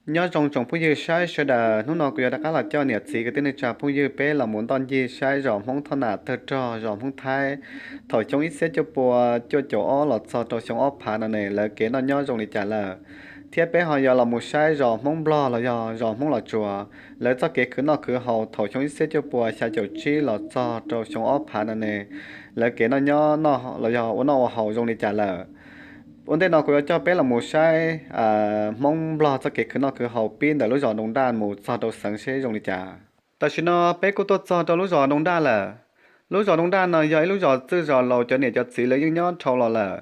Nyob zoo tsoom phooj ywg saib sawv daws, hnub no kuv yuav rov qab los coj niam txiv kwv tij neej tsa phooj ywg peb los mus ntoj ncig saib zos Hmoob Thoj Nam tawg rog zos Hmoob Thaib thaum xyoo ib txhiab cuaj pua cuaj caum ob los txog rau xyoo ob phav no ne lawv kev noj nyob zoo li cas lawm. Thiab peb ho yuav los mus saib zos Hmoob Nplog los yog zos Hmoob Los Tsuas lawv txoj kev khwv noj khwv haus thaum xyoo ib txhiab cuaj pua xya caum tsib los txog rau xyoo ob phav no ne lawv kev noj nyob los yog ua noj ua haus zoo li cas lawm. Ua ntej no kuv yuav coj peb los mus saib Hmoob Nplog txoj kev khwv noj khwv haus pib ntawm lub zos Ntoo Daj mus txog rau xeev seb zoo li cas. Tam sim no peb kuj tuaj txog rau lub zos Ntoo Daj lawm. Lub zos Ntoo Daj no yog ib lub zos txwj zos laus cov niam cov txiv lawv yeej nyob dhau los lawm.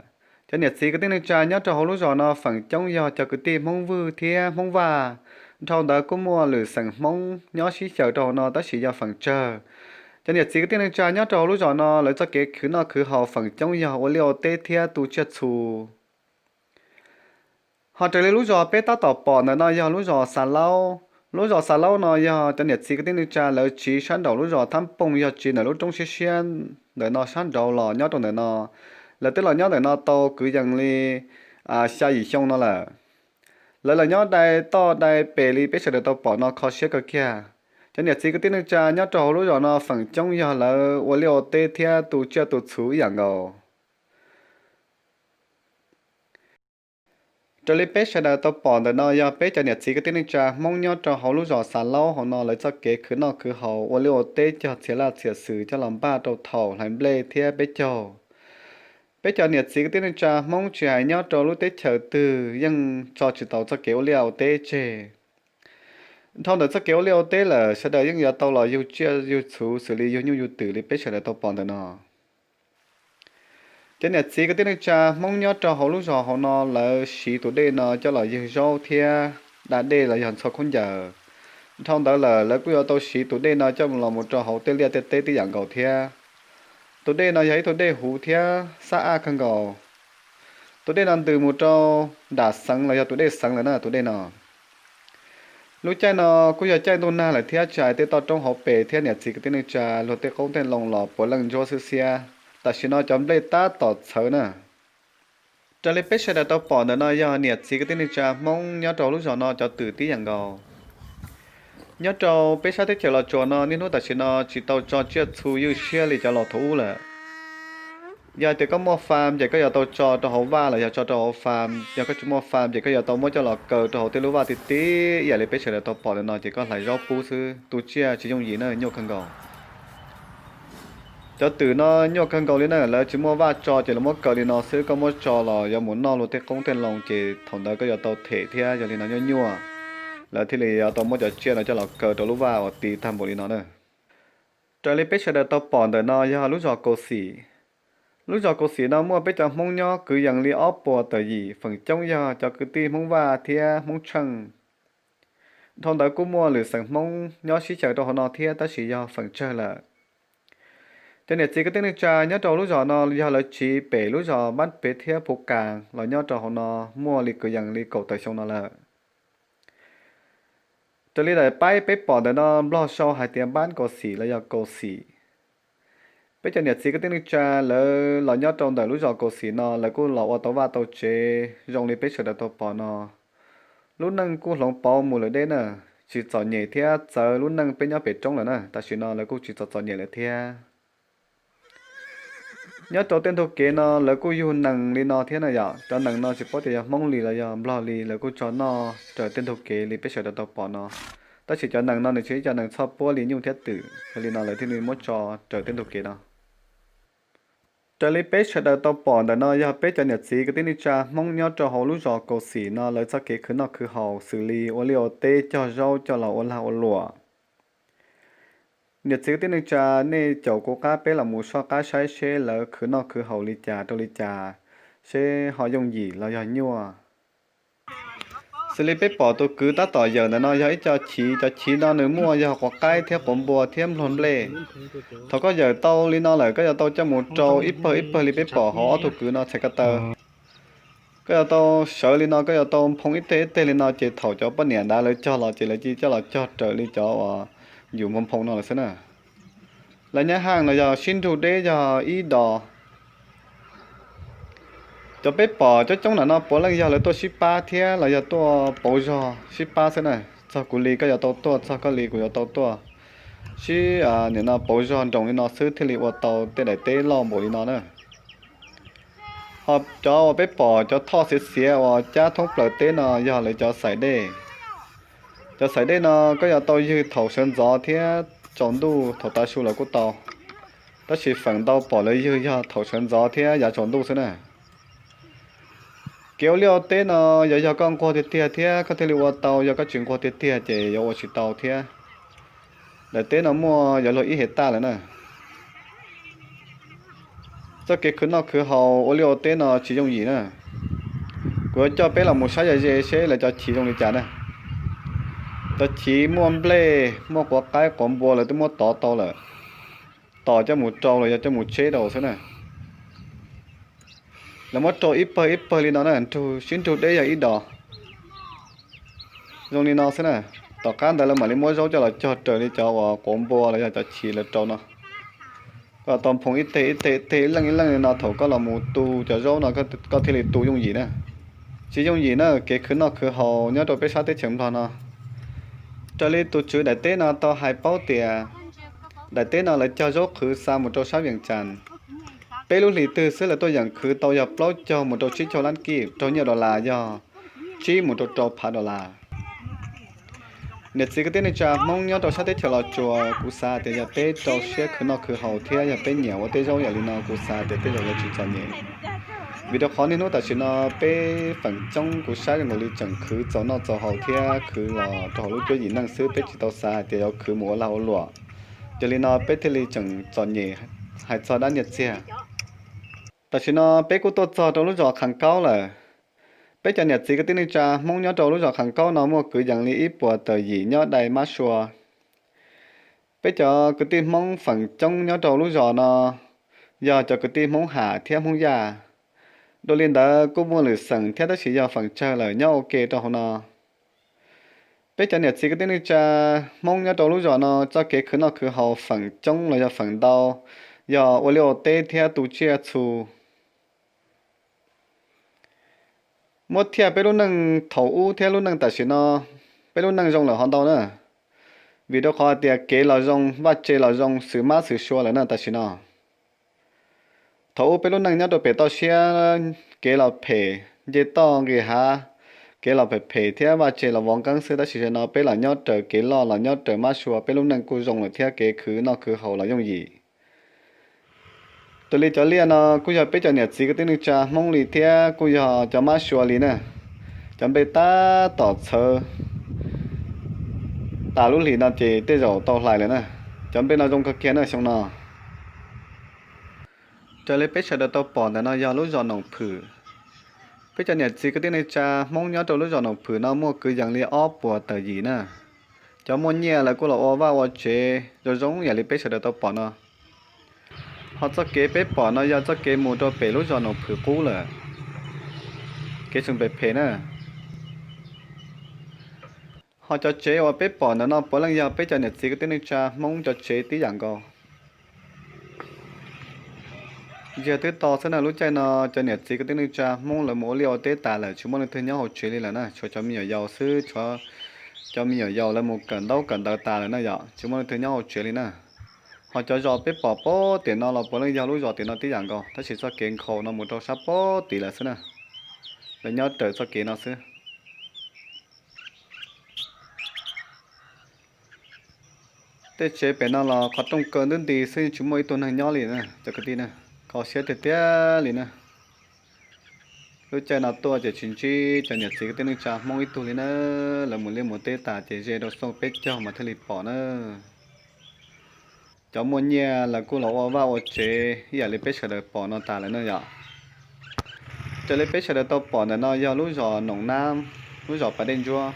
Cov niam txiv kwv tij neej tsa nyob rau hauv lub zos no feem coob yog cov kwv tij Hmoob Vwj thiab Hmoob Vaj. Dhau ntawd kuj muaj lwm xeem Hmoob nyob sib xyaw rau hauv no tab sis yog feem tsawg. Cov niam txiv kwv tij neej tsa nyob rau hauv lub zos no lawv txoj kev khwv noj khwv haus feem coob yog ua liaj ua teb thiab tu tsiaj txhu. Ho raws li lub zos peb tab tom pom ntawm no yog lub zos Xa Laub. Lub zos Xa Laub no yog cov niam txiv kwv tij neej tsa lawv tsiv sab nraum lub zos Thab Pooj, yog tsiv ntawm lub roob siab siab ntawm no sab nraud los nyob rau ntawm no. Lawv twb los nyob ntawm no tau kwv yees li xya yim xyoo no lawm. Lawv los nyob dai toj dai pes li peb sawv daws tau pom no kho siab kawg kiag. Cov niam txiv kwv tij neej tsa nyob rau hauv lub zos no feem coob yog lawv ua liaj ua teb thiab tu tsiaj tu txhu ib yam nkaus. Raws li peb sawv daws tau pom ntawm no yog peb cov niam txiv kwv tij neej tsa Hmoob nyob rau hauv lub zos Xa Laub hauv no lawv txoj kev khwv noj khwv haus ua liaj ua teb cog txhia laj txhia xwm coj los npaj rau thaum hlais nplej thiab peb caug. Peb cov niam txiv kwv tij neej tsa Hmoob tsis hais nyob rau lub teb chaws twg yeej tso tsis tau txoj kev ua liaj ua teb tseg. Dhau ntawm txoj kev ua liaj ua teb lawm sawv daws yeej yuav tau los yug tsiaj yug txhu xws li yug nyuj yug twm li peb sawv daws tau pom ntawm no. Cov niam txiv kwv tij neej tsa Hmoob nyob rau hauv lub zos hauv no lawv siv tus dej no coj los ywg zaub thiab da dej los yog ntxhua khaub ncaws. Dhau ntawd lawm lawv kuj yuav tau siv tus dej no coj los mus rau hauv tej liaj tej teb tib yam nkaus thiab. Tus dej no yog ib tug dej huv thiab xab aj kawg nkaus. Tus dej no ntws mus rau nram xeev los yog tus dej xeev lawm na tus dej no. Lub caij no kuj yog caij ntuj nag lawm thiab tsis hais tej toj roob hauv pes thiab niam txiv kwv tij neej tsa luag tej qoob tej loo los puav leej ntsuab xwb xiab. Tam sim no cov nplej tab tom txhawv na. Raws li peb sawv daws tau pom ntawm no yog niam txiv kwv tij neej tsa Hmoob nyob rau lub zos no cov twm tib yam nkaus. Nyob rau peb sab teb chaws Los Tsuas no niaj hnub tam sim no tsis tau tso tsiaj txhu ywj siab li cov laus thaum ub lawm. Yog tias koj muaj fam ces koj yuav tau tso rau hauv vaj los yog tso rau hauv fam, yog koj tsis muaj fam ces koj yuav tau muab coj los kaw rau hauv tej lub vaj ti ti ib yam li peb sawv daws tau pom ntawm no ces koj hlais zaub pub xwb, tu tsiaj tsis yooj yim na, nyuaj kawg nkaus. Cov twm no nyuaj kawg nkaus li na, lawv tsis muaj vaj tso ces lawv muab kaw li no xwb, koj muab tso los yuav mus noj luag tej qoob tej loo ces thaum ntawd koj yuav tau them thiab yog li no nyuaj nyuaj, lawv thiaj li yuav tau muab cov tsiaj no coj los kaw rau lub vaj uas ti tag npaum li no na. Raws li peb sawv daws tau pom ntawm no yog lub zos Kaus Xim. Lub zos Kaus Xim no muaj peb cov Hmoob nyob kwv yees li ob puas tawm yim, feem coob yog cov kwv tij Hmoob Vaj thiab Hmoob Tsheej. Dhau ntawd kuj muaj lwm xeem Hmoob nyob sib xyaw rau hauv no thiab tab sis yog feem tsawg lawm. Cov niam txiv kwv tij neej tsa nyob rau lub zos no yog lawv tsiv pem lub zos Npab Pem thiab Phuv Kas los nyob rau hauv no muaj li kwv yees li kaum tawm xyoo no lawm. Raws li daim paib peb pom ntawm no Nplog sau hais tias Npab Kaus Xim los yog Kaus Xim. Peb cov niam txiv kwv tij neej tsa lawv los nyob rau ntawm lub zos Kaus Xim no lawv kuj los ua tau vaj tau tsev zoo li peb sawv daws tau pom no. Lub neej kuj hloov pauv mus lawm deb na, tsis txom nyem thiab txawv lub neej peb nyob pem roob lawm na, tam sim no lawv kuj tsis txom txom nyem lawm thiab. Nyob rau tej ntug kev no lawv kuj yug nees li no thiab na yom, cov nees no tsis paub tias yog Hmoob li los yog Nplog li, lawv kuj tso noj raws tej ntug kev li peb sawv daws tau pom no. Tab sis cov nees no nws tsis yog ib cov nees txhoj puab li nyuj thiab twm, yog li no lawv thiaj li muab tso raws tej ntug kev no. Raws li peb sawv daws tau pom ntawm no yog peb cov niam txiv kwv tij neej tsa Hmoob nyob rau hauv lub zos Kaus Xim no lawv txoj kev khwv noj khwv haus xws li ua liaj ua teb, cog zaub, coj los ua lag ua luam. Niam txiv kwv tij neej tsa, nej caum kuv qab peb los mus soj qab saib seb lawv khwv noj khwv haus li cas rau li cas, seb ho yooj yim los yog nyuaj. Xws li peb pom tus kwv tab tom yawm ntawm no yog ib co chiv, cov chiv no nws muaj yog quav qaib thiab quav npua thiab nplog nplej. Thaum koj yawm tau li no lawm koj yuav tau coj mus rau ib pawg ib pawg li peb pom hauv ob tug kwv no txhais ko taw. Koj yuav tau sawv li no, koj yuav tau nphoo ib teg ib teg li no ces thaum cov poj niam ntawd lawv cog los ces lawv cia coj los cog raws li cov uas yus nphoo nphoo no lawm xwb na. Lawv nyab haj los yog sib nrug deb yog ib dos. Cov peb pom coob coob ntawm no puav leej yog lawv tuaj sib pab thiab los yog tuaj pauv zog sib pab xwb na. Txog kuv li koj yuav tau tuaj, txog koj li kuv yuav tau tuaj, sib nim no pauv zog nroos li no xwb thiaj li ua tau tej daim teb loj npaum li no na. Ho cov uas peb pom cov thoj xiav xiav uas cab thoob plaws teb no yog lawv cov xais dej. Cov xais dej no koj yuav tau ywg thaum sawv ntxov thiab tsaus ntuj, thaum tav su los kuj tau, tab sis feem ntau pom lawv ywg yog thaum sawv ntxov thiab yav tsaus ntuj xwb na. Kev ua liaj ua teb no yuav yog koj nquag tiag tiag thiab koj thiaj li ua tau, yog koj tsis nquag tiag tiag ces yuav ua tsis tau thiab. Daim teb no muaj yuav luag ib hais taj lawm na. Txoj kev khwv noj khwv haus ua liaj ua teb no tsis yooj yim na. Kuv yuav coj peb los mus saib yam ze seb lawv cov chiv zoo li cas na. Cov chiv muaj nplej, muaj quav qaib quav npua lawv twb muab tov tau lawm, tos coj mus rau los yog coj mus tseb rau xwb na. Lawv muab rau ib pawg ib pawg li no na, nrug sib nrug deb yog ib dos. Zoo li no xwb na. Tom qab ntawd lawv mam li muab zaub coj los cog raws li cov uas quav npua los yog cov chiv lawv rau no. Koj tau nphoo ib teg ib teg ib teg ib leej ib leej li no, thaum koj los mus tu cov zaub no koj thiaj li tu yooj yim na. Tsis yooj yim na, kev khwv noj khwv haus nyob rau peb sab teb chaws Nplog no. Raws li tus tswv daim teb no tau hais paub tias daim teb no lawv cog zaub qhwv xa mus rau sab Vees Cas, peb lub hlis twg xwb lawv tuaj yeem khwv tau yog plaub caug mus rau tsib caug lab kij, raug nyiaj dollar yog tsib mus rau rau phav dollar. Niam txiv kwv tij neej tsa Hmoob nyob rau sab teb chaws Los Tsuas, kuv xav tias yog peb rau siab khwv noj khwv haus thiab yog peb nyiam ua tej zaub yam li no, kuv xav tias tej zaum yuav tsis txom nyem. Vim rau qhov niaj hnub tam sim no peb feem coob kuv saib zoo nkaus li tseem khwv txaus noj txaus haus thiab khwv los rau hauv lub cuab yim neej xwb, peb tsis tau xav hais tias yuav khwv mus ua lag ua luam. Yog li no peb thiaj li tseem txom nyem hais txog dab nyiaj txiag. Tam sim no peb kuj tuaj txog rau lub zos Qhas Kaub lawm. Peb cov niam txiv kwv tij neej tsa Hmoob nyob rau lub zos Qhas Kaub no muaj kwv yees li ib puas tawm yim nyob dai mab sua. Peb cov kwv tij Hmoob feem coob nyob rau lub zos no yog cov kwv tij Hmoob Ham thiab Hmoob Yaj. Dua li ntawd kuj muaj lwm xeem thiab tab sis yog feem tsawg lawm nyob ua ke rau hauv no. Peb cov niam txiv kwv tij neej tsa Hmoob nyob rau lub zos no txoj kev khwv noj khwv haus feem coob los yog feem ntau yog ua liaj ua teb thiab tu tsiaj txhu. Muab thiaj peb lub neej thaum ub thiab lub neej tam sim no, peb lub neej zoo lawm ho ntau na. Vim rau qhov hais tias kev los zoo, vaj tse los zoo, xwm mab xwm sua lawm na tam sim no. Thaum ub peb lub neej nyob rau pem toj siab, kev los phem, nce toj nqis hav, kev los phem phem thiab vaj tse los vov nqeeb xwb, tab sis tam sim no peb los nyob raws kev loj los nyob raws mab sua, peb lub neej kuj zoo lawm thiab kev khwv noj khwv haus los yooj yim. Raws li cov liaj no kuj yog peb cov niam txiv kwv tij neej tsa Hmoob li thiab kuj yog cov mab sua li na. Cov nplej tab tom txhawv tas lub hlis no ces tej zaum tau hlais lawm na. Cov nplej no zoo kawg kiag na xyoo no. Raws li peb sawv daws tau pom ntawm no yog lub zos Noom Phwm. Peb cov niam txiv kwv tij neej tsa Hmoob nyob rau lub zos Noom Phwm no muaj kwv yees li ob puas tawm yim na. Cov muaj nyiaj lawv kuj los ua vaj ua tsev zoo zoo yam li peb sawv daws tau pom no. Ho txoj kev peb pom no yog txoj kev mus rau pem lub zos Noom Phwm qub lawm. Kev tseem phem phem na. Ho cov tsev uas peb pom ntawm no puav leej yog peb cov niam txiv kwv tij neej tsa Hmoob cov tsev tib yam nkaus. Ntsiag twb to xwb na, lub caij no cov niam txiv kwv tij neej tsa Hmoob lawv mus ua liaj ua teb tas lawm, tsis muaj leej twg nyob hauv tsev li lawm na, tshuav cov me nyuam yaus xwb, tshuav cov me nyuam yaus lawv mus kawm ntaub kawm ntawv tas lawm na yom, tsis muaj leej twg nyob hauv tsev li na. Ho cov zos peb pom pob tim no los puav leej yog lub zos tim no tib yam nkaus, tab sis txoj kev nkhaus no mus rau sab pob tid lawm xwb na. Lawv nyob raws txoj kev no xwb. Tej tsev pem no los qhov rooj kaw ntub nti xwb, tsis muaj ib tug neeg nyob li na cov kwv tij na. Kho siab tiag tiag li na. Lub caij no tuaj ces tsis ntsib cov niam txiv kwv tij neej tsa Hmoob ib tug li na. Lawv mus liaj mus teb tas ces ze rau xyoo peb caug mas thiaj li pom na. Cov muaj nyiaj lawv kuj los ua vaj ua tsev ib yam li peb sawv daws pom no tas lawm na yom. Raws li peb sawv daws tau pom ntawm no yog lub zos Noom Nab, lub zos Pas Dej Ntsuab.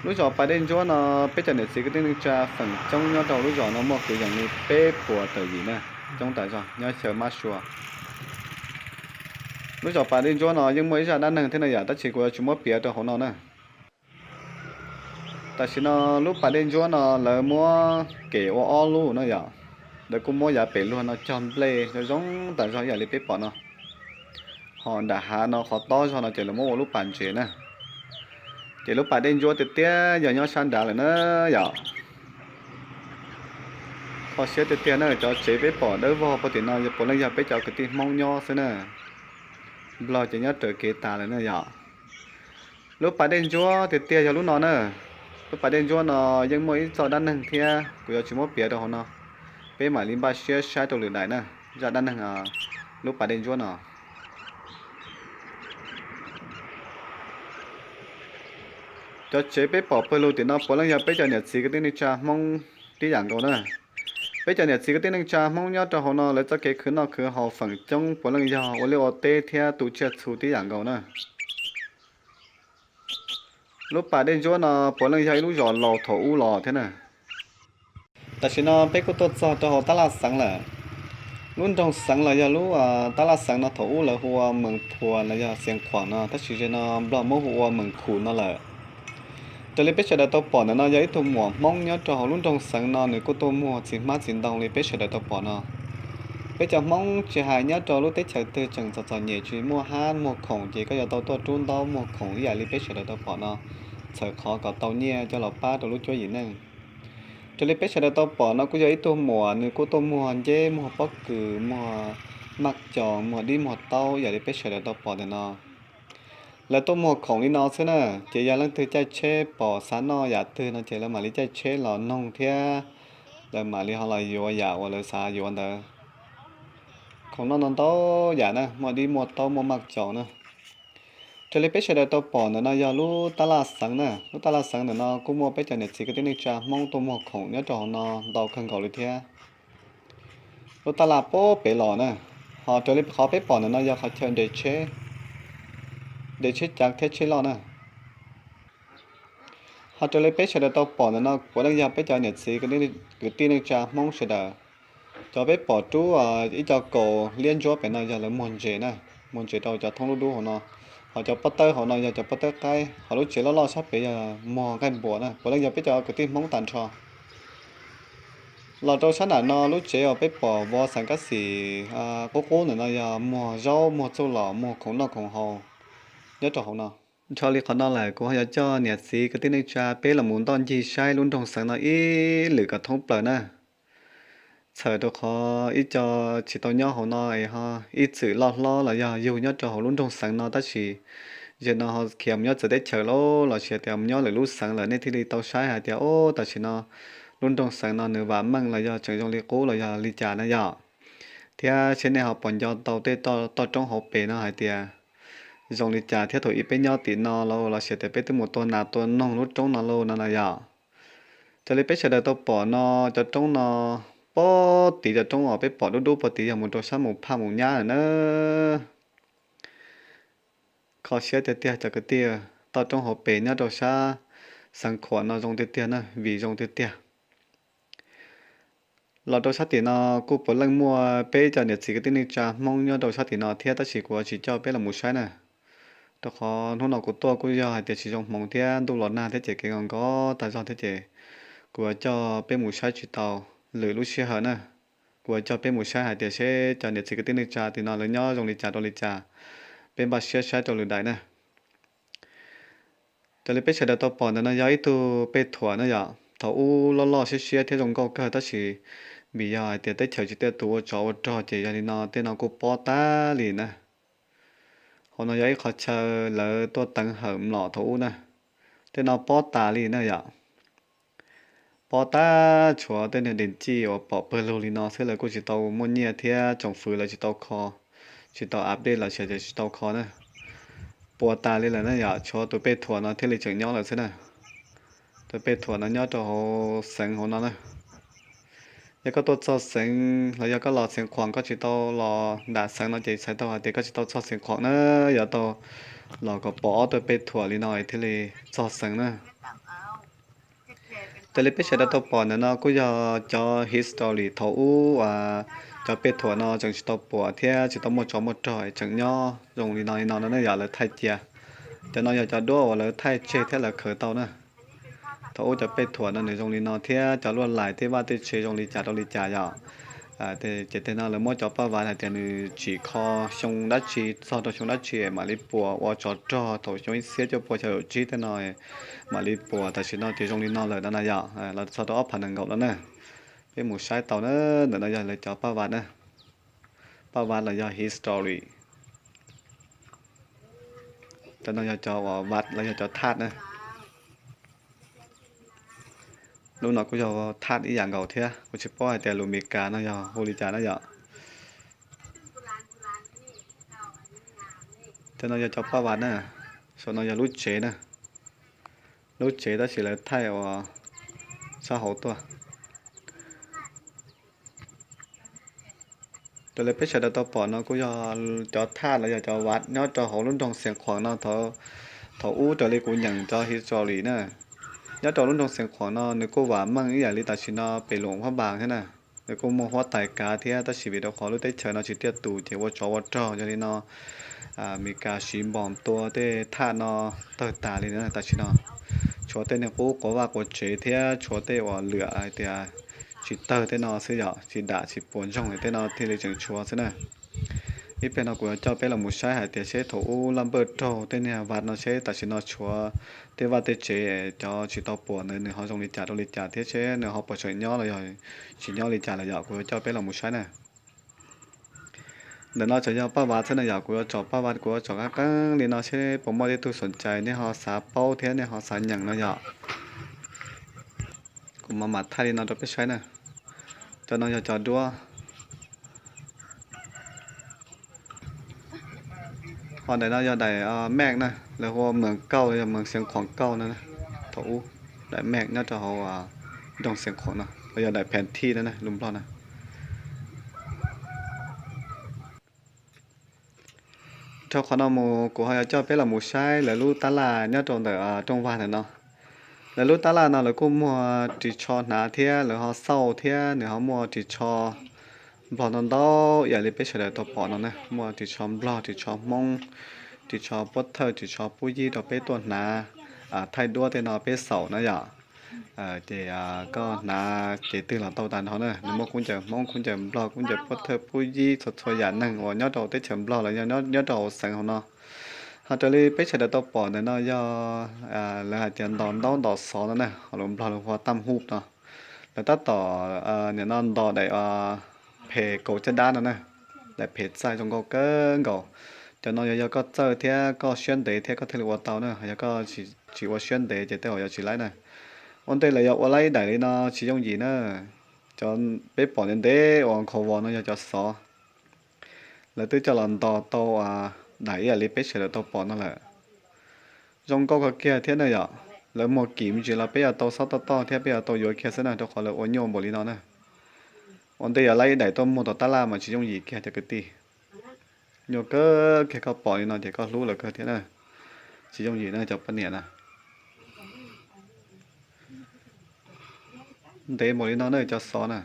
Lub zos Pas Dej Ntsuab no peb cov niam txiv kwv tij neej tsa feem coob nyob rau lub zos no muaj kwv yees li peb puas tawm yim na, coob tas zog nyob xyaw mab sua. Lub zos Pas Dej Ntsuab no yeej muaj ib zaj dab neeg thiab na yom, tab sis kuv yuav tsis muab piav rau hauv no na. Tam sim no lub Pas Dej Ntsuab no lawv muab kem ua ob lub no yom. Lawv kuj muab yav pem luag no cog nplej zoo zoo tas zog ib yam li peb pom no. Ho nram hav no qhov tob zog no ces lawv muab ua lub pas ntses na. Ces lub pas dej ntsuab tiag tiag yog nyob sab nrad lawm na yom. Kho siab tiag tiag na, cov tsev peb pom dawb vog puag tim no puav leej yog peb cov kwv tij Hmoob nyob xwb na. Nplog ces nyob raws kev tas lawm na yom. Lub pas dej ntsuab tiag tiag yog lub no na. Lub pas dej ntsuab no yeej muaj ib txoj dab neeg thiab, kuv yuav tsis muab piav rau hauv no. Peb mam li npaj siab saib rau lwm daim na, zaj dab neeg lub pas dej ntsuab no. Cov tsev peb pom pawg lug tim no puav leej yog peb cov niam txiv kwv tij neej tsa Hmoob tib yam nkaus na. Peb cov niam txiv kwv tij neej tsa Hmoob nyob rau hauv no lawv txoj kev khwv noj khwv haus feem coob puav leej yog ua liaj ua teb thiab tu tsiaj txhu tib yam nkaus na. Lub pas dej ntsuab no puav leej yog ib lub zos laus thaum ub los thiab na. Tam sim no peb kuj tuaj txog rau hauv tab laj xeev lawm. Lub nroog xeev los yog lub tab laj xeev no thaum ub lawv hu ua Mees Phuas los yog Xiav Khuam no, tab sis ze no Nplog muab hu ua Mees Khum no lawm. Raws li peb sawv daws tau pom ntawm no yog ib tug muam Hmoob nyob rau hauv lub nroog xeev no, nws kuj tuaj muag txiv hmab txiv ntoo li peb sawv daws tau pom no. Peb cov Hmoob tsis hais nyob rau lub teb chaws twg tseem txom txom nyem tsis muaj hab muag khoom ces koj yuav tau tuaj rub ntaub muag khoom ib yam li peb sawv daws tau pom no, txhawm qhov kom tau nyiaj coj los pab rau lub cuab yim neej. Raws li peb sawv daws tau pom no kuj yog ib tug muam nws kuj tuaj muag nceb muag pob kws muag maj coos muag dib muag taub ib yam li peb sawv daws tau pom ntawm no. Lawv tuaj muag khoom li no xwb na, ces yog leej twg caij tsheb pom xav noj yam twg no ces lawv mam li caij tsheb los noog thiab lawv mam li ho los yuav yam uas lawv xav yuav ntawd. Khoom noj no ntau yam na, muaj dib muaj taub muaj maj coos na. Raws li peb sawv daws tau pom ntawm no yog lub tab laj xeev na, lub tab laj xeev ntawm no kuj muaj peb cov niam txiv kwv tij neej tsa Hmoob tuaj muag khoom nyob rau hauv no ntau kawg nkaus li thiab. Lub tab laj puag pem los na, ho raws li qhov peb pom ntawm no yog qhov chaw nres tsheb, nres tsheb cav thiab tsheb loj na. Ho raws li peb sawv daws tau pom ntawm no puav leej yog peb cov niam txiv kwv tij neej tsa Hmoob sawv daws. Cov peb pom rub ib co kaus liab ntsuab pem no yog lawv muag ntses na, muag ntses rau cov thoob lub dub hauv no. Ho cov pob tawb hauv no yog cov pob tawb qaib, ho lub tsev loj loj sab pem yog muag nqaij npuas na, puav leej yog peb cov kwv tij Hmoob tag nrho. Los rau sab nram no lub tsev uas peb pom vov xeev kab xim qub qub ntawm no yog muag zaub muag txuj lom muag khoom noj khoom haus nyob rau hauv no. Nrho li qhov no lawm kuv ho yuav coj niam txiv kwv tij neej tsa peb los mus ntoj ncig saib lub nroog xeev no ib lwm kom thoob plaws na. Txhawm rau qhov ib co tsis tau nyob hauv no es ho ib txwm loj hlob los yog yug nyob rau hauv lub nroog xeev no tab sis yog no ho khiav mus nyob txawv teb chaws lauj los sis tias mus nyob lwm lub xeev lawm nej thiaj li tau saib hais tias ub tam sim no lub nroog xeev no nws vam meej los yog tseem zoo li qub los yog li cas na yom. Thiab seb nej ho puas nco tau tej toj roob hauv pes no hais tias zoo li cas thiab thaum ub peb nyob tim no lauj los sis tias peb twb mus tua nas tua noog lub roob no lauj no na yom. Raws li peb sawv daws tau pom no cov roob no puag tid, cov roob uas peb pom dub dub puag tid yog mus rau sab mus phaj mus nyab lawm na. Kho siab tiag tiag cov kwv tij, toj roob hauv pes nyob rau sab xeev Khuam no zoo tiag tiag na, vim zoo tiag tiag. Los rau sab tim no kuj puav leej muaj peb cov niam txiv kwv tij neej tsa Hmoob nyob rau sab tim no thiab tab sis kuv tsis coj peb los mus saib na. Rau qhov hnub no kuv tuaj kuj yog hais tias tsis zoo hmoov thiab ntuj los nag thiab ces kev nkos nkos tag zog thiab ces kuv yuav coj peb mus saib tsis tau lwm lub sij hawm na. Kuv yuav coj peb mus saib hais tias seb cov niam txiv kwv tij neej tsa tim no lawv nyob zoo li cas rau li cas, peb npaj siab saib rau lwm daim na. Raws li peb sawv daws tau pom ntawm no yog ib tug pej thuam na yom, thaum ub loj loj siab siab thiab zoo nkauj kawg tab sis vim yog hais tias teb chaws tsis tiaj tus ua tsov ua rog ces yog li no tej no kuj pob tag li na. Hauv no yog ib qhov chaw lawv tuaj teev hawm mlom thaum ub na, tej no pob tas li na yom. Pob tag, tshuav tej niag dees cij uas pom pawg lug li no xwb lawv kuj tsis tau muaj nyiaj thiab tsoom fwv lawv tsis tau kho, tsis tau update los sis tias tsis tau kho na. Puas tas li lawm na yom, tshuav tus pej thuam no thiaj li tseem nyob lawm xwb na. Tus pej thuam no nyob rau hauv xeev hauv no na. Yog koj tuaj txog xeev los yog koj los Xeev Khuam koj tsis tau los nram xeev no ces txhais tau hais tias koj tsis tau txog Xeev Khuam na, yuav tau los kom pom ob tug pej thuam li no thiaj li txog xeev na. Raws li peb sawv daws tau pom ntawm no kuj yog cov history thaum ub, cov pej thuam no tseem tsis tau puas thiab tsis tau muaj tsov muaj rog tseem nyob zoo li no li no no na yom, lawv thaij cia. Cov no yog cov duab uas lawv thaij tseg thiab lawv khaws tau na. Thaum ub cov pej thuam no nws zoo li no thiab cov luaj lais tej vaj tej tsev zoo li cas rau li cas yom. Ces tej no lawv muab cov paj vav hais tias nws tsim kho xyoo dab tsi txog rau xyoo dab tsi mam li puas, ua tsov rog thaum xyoo ib txhiab cuaj pua xya caum tsib tej no mam li puas. Tam sim no ces zoo li no lawm no na yom, los txog rau ob phav nees nkaum no na. Peb mus saib tau na, ntawm no yog lawv cov paj vav na, paj vav los yog history. Cov no yog cov uas vav los yog cov thaj na. Lub no kuj yog thaj ib yam nkaus thiab, kuv tsis paub hais tias lus Mes Kas no yog hu li cas na yom. Cov no yog cov paj vav na, saum no yog lub tsev na. Lub tsev tab sis lawv thaij uas sab hauv tuaj. Raws li peb sawv daws tau pom no kuj yog cov thaj los yog cov vav nyob rau hauv lub nroog Xeev Khuam no. Thaum ub raws li kuv nyeem cov history na, nyob rau lub nroog Xeev Khuam no nws kuj vam meej ib yam li tam sim no pem Luam Phab Npas thiab na. Nws kuj muaj huab tais kav thiab, tab sis vim rau qhov lub teb chaws no tsis tiaj tus ces ua tsov ua rog, yog li no Mes Kas siv npom tua tej thaj no tawg tas li na tam sim no. Tshuav tej niag qub quav vaj quav tsev thiab tshuav tej uas lwam hais tias tsis tawg tej no xwb yom, tsis dam tsis puas ntsoog tej no thiaj li tseem tshuav xwb na. Ib pliag no kuv yuav coj peb los mus saib hais tias seb thaum ub laj npawj raug tej niag vav no seb tam sim no tshuav tej vaj tej tsev cov tsis tau puas ntawd nws ho zoo li cas rau li cas thiab seb nws ho puas tseem nyob los yog tsis nyob li cas lawm yom. Kuv yuav coj peb los mus saib na. Ntawm no tseem yog paj vav xwb na yom, kuv yuav tsom paj vav, kuv yuav tsom qeeb qeeb li no seb puas muaj tej tug xoom cais nej ho xav paub thiab nej ho xav nyeem no yom. Kuv mam mam thaij li no rau peb saib na. Cov no yog cov duab. Ho daim no yog daim mej na, lawv hu ua Mees Kauj los yog Mees Xeev Khuam Kauj no. Thaum ub daim mej nyob rau hauv nroog Xeev Khuam no los yog daim phees thij no lus Nplog na. Dhau qhov no mus kuv ho yuav coj peb los mus saib lawv lub tab laj nyob rau ntawm rooj vag ntawm no. Lawv lub tab laj no lawv kuj muag ris tsho hnav thiab lawv ho xauj thiab nws ho muaj ris tsho Nplog ntau ntau ib yam li peb sawv daws tau pom no na, muaj ris tsho Nplog, ris tsho Hmoob, ris tsho Puab Thawj, ris tsho Pub Yib rau peb tuaj hnav thaij duab tej no peb xaus na yom. Ces koj hnav cev twg los tau tag nrho na, nws muaj khaub ncaws Hmoob, khaub ncaws Nplog, khaub ncaws Puab Thawj, Pub Yib, txhua txhua yam neeg uas nyob rau teb chaws Nplog los yog nyob rau hauv xeev hauv no. Ho raws li peb sawv daws tau pom ntawm no yog lawv hais tias ntos ntaub ntos xov no na, ho lus Nplog lawv hu ua tam huj no. Lawv tab tom nim no ntos daim phem kaus caj dab no na, daim phem txaij zoo nkauj kawg nkaus. Cov no yog yog koj txawj thiab koj siab ntev thiab koj thiaj li ua tau na, yog koj tsis ua siab ntev ces tej zaum yuav tsis laib na. Ua ntej lawv yog ua laib ib daim li no tsis yooj yim na. Cov peb pom ntev ntev uas nkhaus vos no yog cov xov. Lawv twb coj los ntos tau daim ib yam li peb sawv daws tau pom no lawm. Zoo nkauj kawg kiag thiab na yom. Lawv muag kim me ntsis los peb yuav tau xob toj toj thiab peb yuav tau yuav kiag xwb na, rau qhov lawv ua nyuaj npaum li no na. Ua ntej yog laib ib daim tuaj muag tom tab laj mas tsis yooj yim kiag cov kwv tij. Nyuaj kawg kiag, koj pom li no ces koj hlub lawv kawg thiab na. Tsis yooj yim na cov poj niam na. Ntev npaum li no na cov xov na.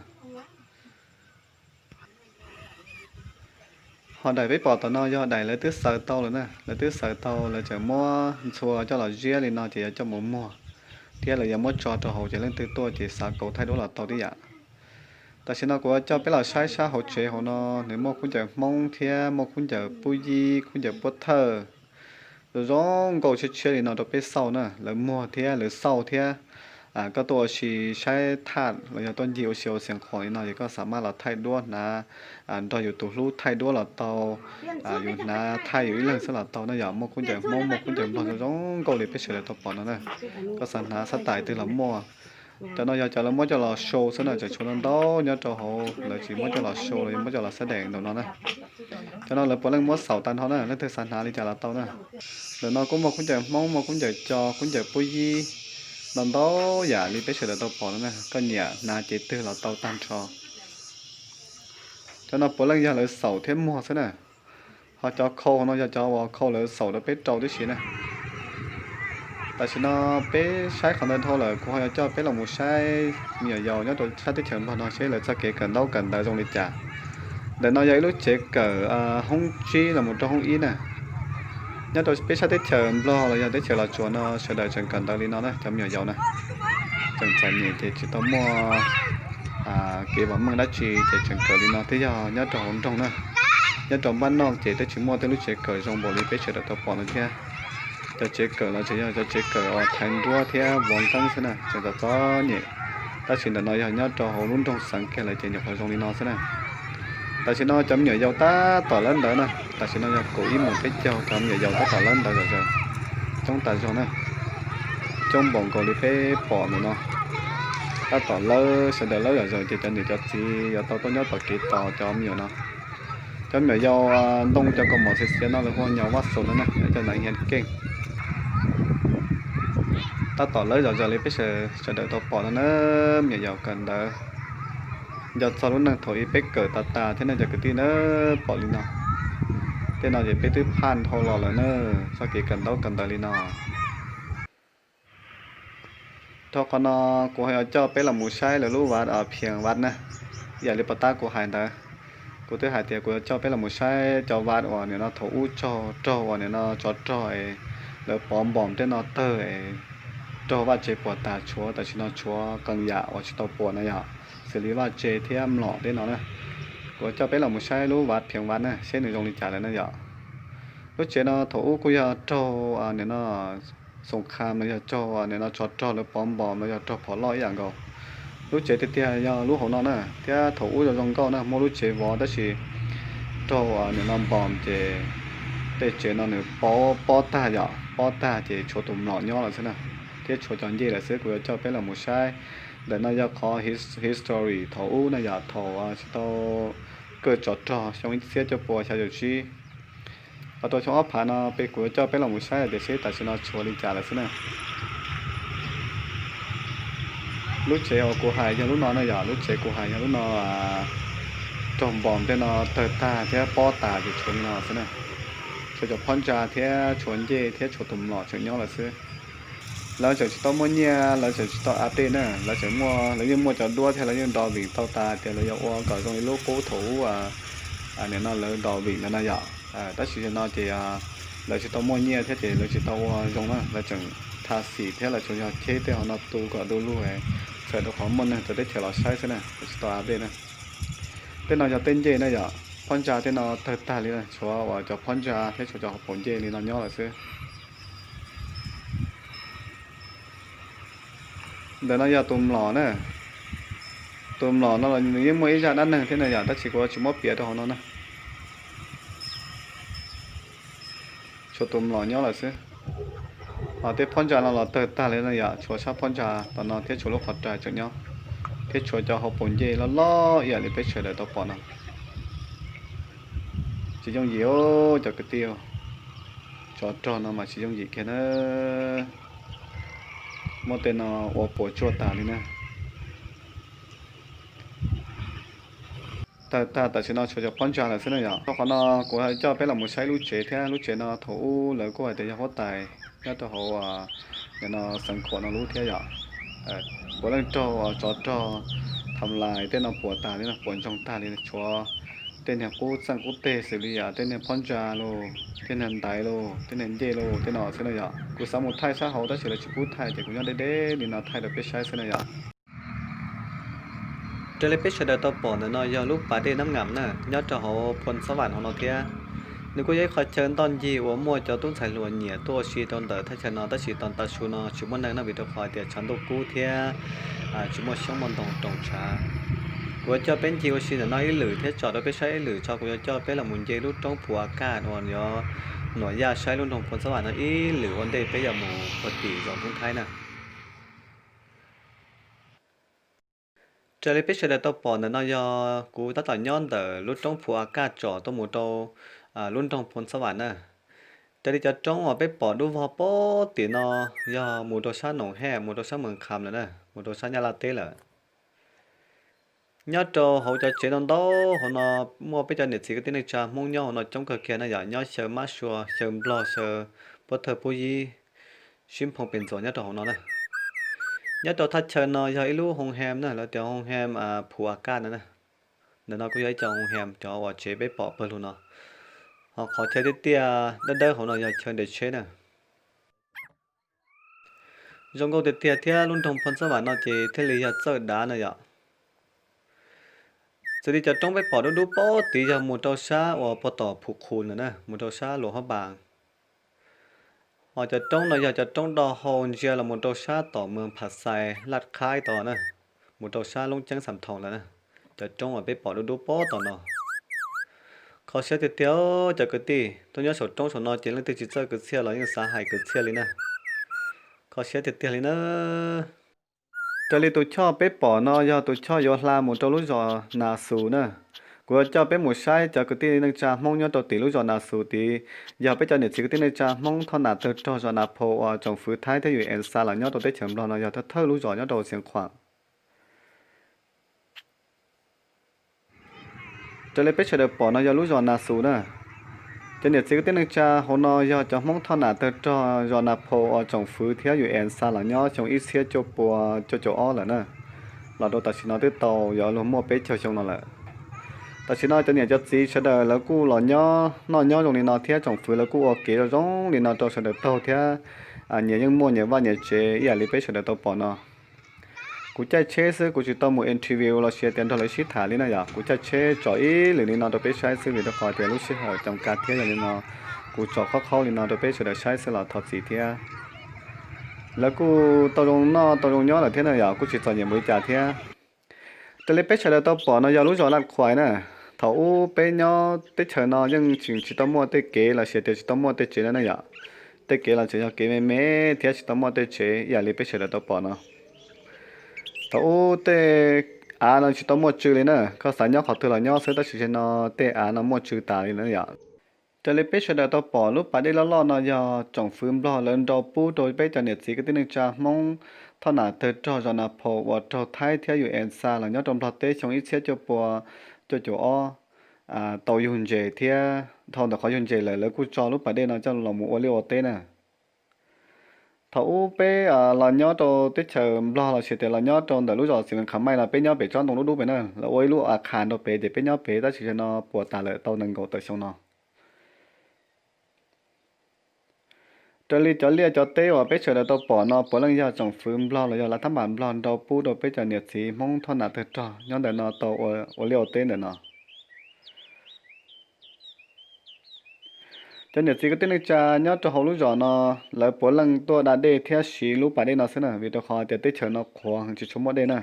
Ho daim peb pom tom no yog daim lawv twb xaws tau lawm na, lawv twb xaws tau lawv tseem muab ntxhua coj los ziab li no ces yuav coj mus muag, thiab lawv yuav muab tso rau hauv ces leej twg tuaj ces xav kauv thaij duab los tau tib yam. Tam sim no kuv coj peb los saib sab hauv tsev hauv no, nws muaj khaub ncaws Hmoob thiab muaj khaub ncaws Pub Yib, khaub ncaws Puab Thawj, zoo zoo nkauj tshiab tshiab li no rau peb xauj na, lawv muag thiab lawv xauj thiab. Koj tuaj ua si saib thaj los yog tuaj ncig ua si hauv Xeev Khuam li no ces koj xav maj los thaij duab hnav, nrog yus tus hlub thaij duab los tau, yus hnav thaij yus ib leeg xwb los tau na yom. Muaj khaub ncaws Hmoob muaj khaub ncaws Nplog zoo zoo nkauj li peb sawv daws tau pom no na. Koj xav hnav xab tais twg los muaj. Cov no yog cov lawv muab coj los show xwb na, tseem tshuav ntau ntau nyob rau hauv, lawv tsis muab coj los show los yog muab coj los xab daim ntawm no na. Cov no lawv puav leej muab xaus tag nrho na, leej twg xav hnav li cas los tau na. Ntawm no kuj muaj khaub ncaws Hmoob, muaj khaub ncaws Co, khaub ncaws Pub Yib, ntau ntau yam li peb sawv daws tau pom no na, koj nyiam hnav cev twg los tau tag nrho. Cov no puav leej yog lawv xaus thiab muag xwb na. Ho cov khau no yog cov uas khau lawv xaus rau peb rau tib si na. Tam sim no peb saib qhov ntawd dhau lawm, kuv ho yuav coj peb los mus saib me nyuam yaus nyob rau sab teb chaws Nplog no seb lawv txoj kev kawm ntaub kawm ntawv zoo li cas. Ntawm no yog ib lub tsev kawm hoob tsib los mus rau hoob ib na. Nyob rau peb sab teb chaws Nplog los yog teb chaws Los Tsuas no sawv daws tseem kawm ntawv li no na cov me nyuam yaus na. Tseem txom nyem ces tsis tau muaj kev vam meej dab tsi ces tseem kawm li no thiab yog nyob rau hauv nroog na. Nyob rau npab noj ces twb tsis muaj tej lub tsev kawm zoo npaum li peb sawv daws tau pom no thiab. Cov tsev kawm los tseem yog cov tsev kawm uas thaiv nruab thiab vov nqeeb xwb na, tseem txom txom nyem. Tab sis ntawm no yog nyob rau hauv lub nroog xeev kiag lawm ces nyuam qhuav zoo li no xwb na. Tam sim no cov me nyuam yaus tab tom lawb ntawd na, tam sim no yog kaum ib moos peb caug, cov me nyuam yaus tab tom lawb ntawd zom zaws, coob tas zog na, coob npaum nkaus li peb pom ntawm no. Tab tom lawb, sawv daws lawb zom zaws ces cov niam cov txiv yuav tau tuaj nyob tom kev tos cov me nyuam no. Cov me nyuam yaus ntoo cov kaus mom xiav xiav no lawv hu ua nyom vaj xus no na, cov ntawd hias keej. Tab tom lawb zom zaws li peb sawv daws tau pom no na, me nyuam yaus kawm ntawv nco txog lub neej thaum ub peb kawm tas tas thiab ne cov kwv tij na, pom li no. Tej no ces peb twb phaj dhau los lawm na, txoj kev kawm ntaub kawm ntawv li no. Dhau qhov no kuv ho yuav coj peb los mus saib lawv lub vaj phias vaj na. Ib yam li puag ta kuv hais ntawd, kuv twb hais tias kuv yuav coj peb los mus saib cov vaj uas nim no thaum ub raug, raug uas nim no tsov rog es lawv pov npom tej no tawg es raug vaj tse puas tas, tshuav tam sim no tshuav qee yam uas tsis tau puas na yom, xws li vaj tse thiab mlom tej no na. Kuv yuav coj peb los mus saib lub vaj phias vaj na seb nws zoo li cas lawm na yom. Lub tsev no thaum ub kuj yog raug nim no xoom kham los yog raug nim no tsov rog lawv pov npom los yog raug phom loj ib yam nkaus. Lub tsev tiag tiag yog lub hauv no na, thiab thaum ub zoo zoo nkauj na, muaj lub tsev vov tab sis raug nim no npom ces tej tsev no nws pob tag yom, pob tag ces tshuav tus mlom nyob lawm xwb na, thiab tshuav cov ncej lawm xwb. Kuv yuav coj peb los mus saib. Ntawm no yog qhov history thaum ub na yom, thaum tsis tau kawm tsov rog xyoo ib txhiab cuaj pua xya caum tsib los rau xyoo ob phav no, peb kuv yuav coj peb los mus saib tias seb tam sim no tshuav li cas lawm xwb na. Lub tsev uas kuv hais yog lub no na yom, lub tsev kuv hais yog lub no raug npom tej no tawg tag thiab pob tas ces tshuav li no xwb na. Tshuav cov phab ntsa thiab tshuav ncej thiab tshuav tus mlom tseem nyob lawm xwb. Lawv tseem tsis tau muaj nyiaj, lawv tseem tsis tau update na, lawv tseem muaj, lawv yeej muaj cov duab thiab lawv yeej do vim tau tas tias lawv yuav ua kom zoo li lub qub thaum ub nim no lawv do vim ntawd na yom. Tab sis no ces lawv tsis tau muaj nyiaj thiab ces lawv tsis tau ua zoo na, lawv tseem tha xim thiab lawv tsuas yog cheb tej hauv no tu kom du lug, txhawm rau qhov muaj neeg txawv teb chaws los saib xwb na, lawv tsis tau update na. Tej no yog tej ncej na yom, phab ntsa tej no tawg tag li na, tshuav uas cov phab ntsa thiab tshuav cov hauv paus ncej li no nyob lawm xwb. Ntawm no yog tus mlom na. Tus mlom no los nws yeej muaj ib zaj dab neeg thiab na yom, tab sis kuv tsis muab piav rau hauv no na. Tshuav tus mlom nyob lawm xwb. Ho tej phab ntsa no los tawg tag li no yom, tshuav sab phab ntsa tom no thiab tshuav lub qhov rais tseem nyob, thiab tshuav cov hauv paus ncej loj loj ib yam li peb sawv daws tau pom no. Tsis yooj yim cov kwv tij, tsov rog no mas tsis yooj yim kiag na. Muab tej no ua puas tsuaj tas li na. Tawg tag tam sim no tshuav cov phab ntsa lawm xwb na yom. Rau qhov no kuv coj peb los mus saib lub tsev thiab, lub tsev no thaum ub lawv kuj hais tias yog huab tais nyob rau hauv nim no xeev khuam no lub thiab yom. Puav leej raug tsov rog tham lais tej no puas tas li no, puas ntsoog tag li, tshuav tej niag qub txeej qub teg xws li tej niag phab ntsa los, tej niag ntaiv los, tej niag ncej los tej no xwb na yom. Kuv xav mus thaij sab hauv tab sis lawv tsis pub thaij ces kuv nyob deb deb li no thaij rau peb saib xwb na yom. Raws li peb sawv daws tau pom ntawm no yog lub pas dej Nab Ngam na, nyob rau hauv Phoo Xab Vam hauv no thiab. Nws kuj yog ib qhov chaw ntoj ncig uas muaj cov tub ntxhais hluas nyiam tuaj ua si rau ntawm thaj chaw no, tab sis tos tav su no tsis muaj neeg no vim rau qhov tias tshav ntuj kub thiab tsis muaj xyoob muaj ntoo roos tshav. Kuv yuav coj peb ncig ua si ntawm no ib lwm thiab tsom rau peb saib ib lwm tso, kuv yuav coj peb los mus nce lub roob Phu A Kaj uas yog nuam yaj saib lub nroog Phoo Xab Vam no ib lwm ua ntej peb yuav mus puag tim zos Thoob Thaib na. Raws li peb sawv daws tau pom ntawm no yog kuv tab tom nyob ntawm lub roob Phu A Kaj tsom tuaj mus rau lub nroog Phoo Xab Vam na. Raws li cov roob uas peb pom dub vog pem tim no yog mus rau sab Noom Hej, mus rau sab Mees Kham lawm na, mus rau sab Nyab Laj teb lawm. Nyob rau hauv cov tsev ntau ntau hauv no muaj peb cov niam txiv kwv tij neej tsa Hmoob nyob hauv no coob kawg kiag na yom, nyob xyaw mab sua, xyaw nplog, xyaw pub thawj pub yib, sib nphoo pes ntxuas nyob rau hauv no na. Nyob rau thaj chaw no yog ib lub hoo hem na, lawv tias hoo hem Phu A Kaj no na. Ntawm no kuj yog ib co hoo hem cov uas tsev peb pom pawg lug no. Ho qhov chaw tiaj tiaj dawb dawb hauv no yog chaw nres tsheb na. Zoo nkauj tiag tiag thiab lub nroog Phoo Xab Vam no ces thiaj li yog txawj dav na yom. Txawm li cov roob peb pom dub dub pob tid yog mus rau sab uas puag tom Phu Khu lawm na, mus rau sab Luas Hab Npas. Ho cov roob no yog cov roob do hau ntsia los mus rau sab tom Moos Phas Xais Laj Khaib tod na, mus rau sab Loob Ceeb Xam Thoos lawm na. Cov roob uas peb pom dub dub pob tom no. Kho siab tiag tiag cov kwv tij, tuaj nyob saum roob saum no ces leej twg tsis txawj kwv txhiaj los yeej xav hais kwv txhiaj li na. Kho siab tiag tiag li na. Raws li tus choj peb pom no yog tus choj yuav hla mus rau lub zos Nas Xus na. Kuv yuav coj peb mus saib cov kwv tij neej tsa Hmoob nyob rau tim lub zos Nas Xus tid, yog peb cov niam txiv kwv tij neej tsa Hmoob thoj nam tawg rog zos Nas Phos uas tsoom fwv Thaib thiab Yus Ees xa los nyob rau teb chaws Nplog no yog thawj thawj lub zos nyob rau Xeev Khuam. Raws li peb sawv daws pom no yog lub zos Nas Xus na. Cov niam txiv kwv tij neej tsa hauv no yog cov Hmoob thoj nam tawg rog zos Nas Phos uas tsoom fwv thiab Yus Ees xa los nyob xyoo ib txhiab cuaj pua cuaj caum ob lawm na. Los rau tam sim no twb tau yuav luag muaj peb caug xyoo no lawm. Tam sim no cov niam cov txiv sawv daws lawv kuj los nyob noj nyob zoo li no thiab tsoom fwv lawv kuj ua kev zoo zoo li no rau sawv daws taug thiab nyias yeej muaj nyias vaj nyias tsev ib yam li peb sawv daws tau pom no. Kuv caij tsheb xwb, kuv tsis tau mus interview los sis tias nrog lawv sib tham li na yom. Kuv caij tsheb tsom ib lwm li no rau peb saib xwb vim rau qhov tias lub sij hawm coom kab thiab yog li no kuv tsom qhov qhaub li no rau peb sawv daws saib xwb los thov txim thiab. Lawv kuj tau zoo noj tau zoo nyob lawm thiab na yom, kuj tsis txom nyem npaum li cas thiab. Raws li peb sawv daws tau pom no yog lub zos Laj Khuais na. Thaum ub peb nyob teb chaws no yeej tseem tsis tau muaj tej kev los sis tias tsis tau muaj tej tsev na yom. Tej kev los tseem yog kev me me thiab tsis tau muaj tej tsev ib yam li peb sawv daws tau pom no. Thaum ub tej av no tsis tau muaj tsw li na, koj xav nyob qhov twg los nyob xwb, tab sis tam sim no tej av no muaj tsw tas li na yom. Raws li peb sawv daws tau pom lub pas dej loj loj no yog tsoom fwv Nplog lawv nrau pub rau peb cov niam txiv kwv tij neej tsa Hmoob thoj nam tawg rog zos Nas Phos uas raug Thaib thiab Yus Ees xa los nyob rau Nplog teb xyoo ib txhiab cuaj pua cuaj caum ob tau yug ntses thiab dhau ntawm qhov yug ntses lawm lawv kuj tso lub pas dej no coj los mus ua liaj ua teb na. Thaum ub peb los nyob rau teb chaws Nplog los sis tias los nyob rau ntawm lub zos Xeev Khav Maij no peb nyob pem tsob ntoo dub dub pem na, lawv ua ib lub a khas nrau pem ces peb nyob pem tab sis tam sim no puas tas lawm tau nees nkaum tawm xyoo no. Raws li cov liaj cov teb uas peb sawv daws tau pom no puav leej yog tsoom fwv Nplog los yog lav thab npam Nplog nrau pub rau peb cov niam txiv Hmoob thoj nam tawg rog nyob ntawm no tau ua liaj ua teb ntawm no. Cov niam txiv kwv tij neej tsa nyob rau hauv lub zos no, lawv puav leej tuaj da dej thiab siv lub pas dej no xwb na, vim rau qhov tias teb chaws no qhuav heev tsis tshua muaj dej na.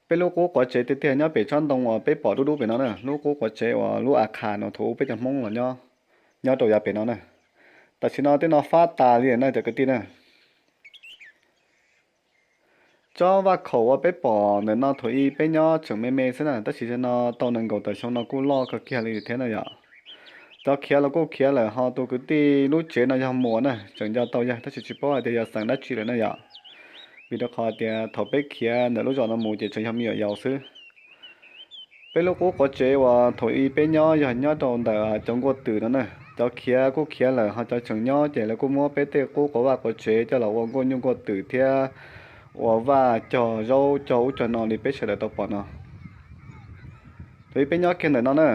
Peb lub qub quav tsev tiag tiag nyob pem tsob ntoo uas peb pom dub dub pem no na, lub qub quav tsev uas lub a khas no thaum ub peb cov Hmoob los nyob, nyob rau yav pem no na. Tam sim no tej no fab tas li na cov kwv tij na. Tsob vaj khaum uas peb pom ntawm no thaum ub peb nyob tseem me me xwb na, tab sis tam sim no tau nees nkaum tawm xyoo no kuj loj kawg kiag li thiab na yom. Cov khiav los kuj khiav lawm, ho tus kwv tij lub tsev no yog Muas na, tseem nco tau yawg tab sis tsis paub hais tias yog xeem dab tsi lawm na yom. Vim rau qhov tias thaum peb khiav ntawm lub zos no mus ces tseem yog me nyuam yaus xwb. Peb lub qub quav tsev uas thaum ub peb nyob yog nyob rau ntawm cov nkuaj twm no na. Cov khiav kuj khiav lawm, ho cov tseem nyob ces lawv kuj muab peb tej qub quav vaj quav tsev coj los ua nkuaj nyuj nkuaj twm thiab ua vaj cog zaub cog ub cog no li peb sawv daws tau pom no. Thaum ub peb nyob kiag ntawm no na.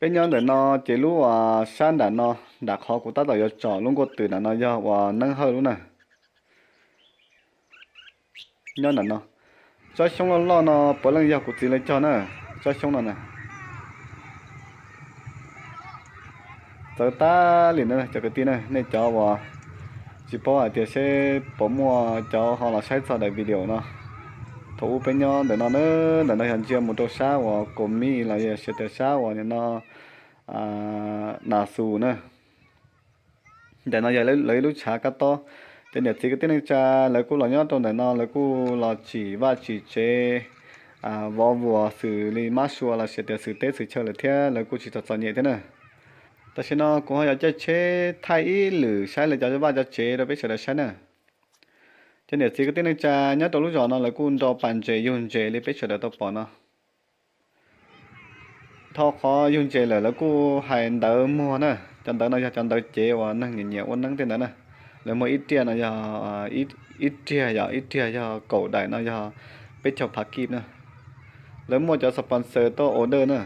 Peb nyob ntawm no ces lub uas sab nram no, nram qhov kuv tab tom yuav tsom lub nkuaj twm nram no yog uas Neeb Hawj lub na. Nyob nram no, tsob xyoob loj loj no puav leej yog kuv txiv lawv cog na, tsob xyoob no na. Txawv tag li na cov kwv tij na, nej cov uas tsis paub hais tias seb puas muaj cov ho los saib txog daim video no. Thaum ub peb nyob ntawm no na, ntawm no yog ntsia mus rau sab uas Kaus Mij los yog tias sab uas nim no Nas Xus na. Ntawm no yog lawv ib lub tshav kab tob. Cov niam txiv kwv tij neej tsa lawv kuj los nyob rau ntawm no, lawv kuj los tsim vaj tsim tsev, vov vuas xws li mab sua los sis tias xws teb xws chaw lawm thiab, lawv kuj tsis txom txom nyem thiab na. Tam sim no kuv ho yuav caij tsheb thaij ib lwm saib lawv cov vaj cov tsev rau peb sawv daws saib na. Cov niam txiv kwv tij neej tsa nyob rau lub zos no lawv kuj nrau pas ntses yug ntses li peb sawv daws tau pom no. Dhau qhov yug ntses lawm lawv kuj hais ntawv muag na, cov ntawv no yog cov ntawv cev uas neeg nyiam nyiam ua neeb tej ntawd na. Lawv muag ib riag no yog, ib riag yog, ib riag yog kaum daim no yog peb caug phav kib na. Lawv muaj cov sponsor tuaj order na.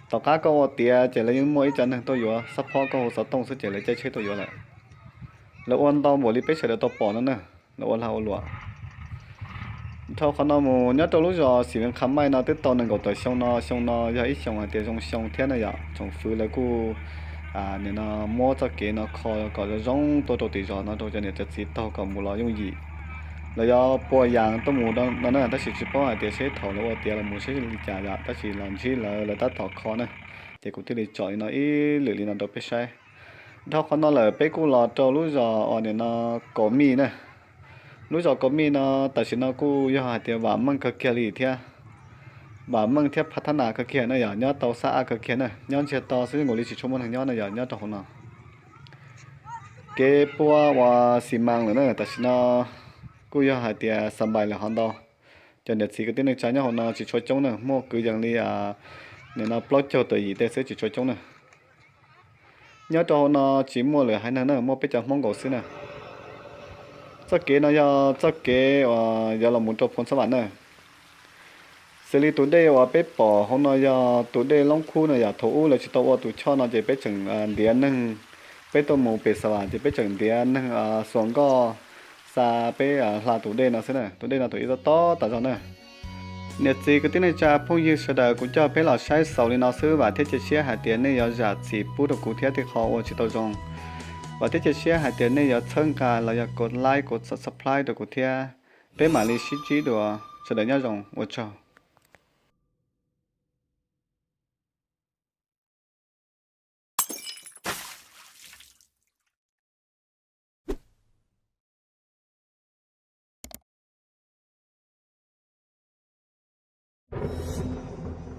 Tom qab koj ua tiav ces lawv yeej muaj ib co neeg tuaj yuav, xab phob koj hu xov tooj xwb ces lawv caij tsheb tuaj yuav lawm. Lawv ua ntau npaum li peb sawv daws tau pom no na, lawv ua lag ua luam. Dhau qhov no mus nyob rau lub zos Xim Vees Qha Maij no twb tau nees nkaum tawm xyoo no, xyoo no yog ib xyoo hais tias zoo xyoo thiab na yom, tsoom fwv lawv kuj nim no muab txoj kev no kho kom zoo zoo tuaj rau tim zos no rau cov niam cov txiv taug kom mus los yooj yim. Lawv yuav pua yas tuaj mus no na, tab sis tsis paub hais tias seb thaum lawv ua tiav los mus seb li cas yom, tab sis los ntsib lawv, lawv tab tom kho na, ces kuv thiaj li tsom li no ib lwm li no rau peb saib. Dhau qhov no lawm peb kuj los rau lub zos uas nim no Kaum Mij na. Lub zos Kaum Mij no tam sim no kuj yog hais tias vam meej kawg kiag li thiab. Vam meej thiab phav thab nas kawg kiag na yom, nyob tau xab ab kawg kiag na, nyob ntsiag to xwb, zoo nkaus li tsis tshua muaj neeg nyob na yom, nyob rau hauv no. Kev pua uas xis mas lawm na, tam sim no kuj yog hais tias xa npais lawm hov ntau. Cov niam txiv kwv tij neej tsa nyob hauv no tsis tshua coob na, muaj kwv yees li nim no plaub caug tawm yim tej xwb, tsis tshua coob na. Nyob rau hauv no tsis muaj lwm haiv neeg na, muaj peb cov Hmoob nkaus xwb na. Txoj kev no yog txoj kev uas yuav los mus rau Phoo Xab Vam na. Xws li tus dej uas peb pom hauv no yog tus dej Loob Khub no yom, thaum ub lawv tsis tau ua tus choj no ces peb tseem ntiav neeg, peb tuaj mus pem Xab Vam ces peb tseem ntiav neeg xuas nkoj xa peb hla tus dej no xwb na. Tus dej no thaum ub tob tob tas zog na. Niam txiv kwv tij neej tsa phooj ywg sawv daws, kuv coj peb los saib xaus li no xwb, vam thiab cia siab hais tias nej yuav zam txim pub rau kuv thiab tej qho ua tsis tau zoo. Vam thiab cia siab hais tias nej yuav txhawb nqa los yog kov like, kov subscribe rau kuv thiab. Peb mam li sib ntsib dua, sawv daws nyob zoo, ua tsaug.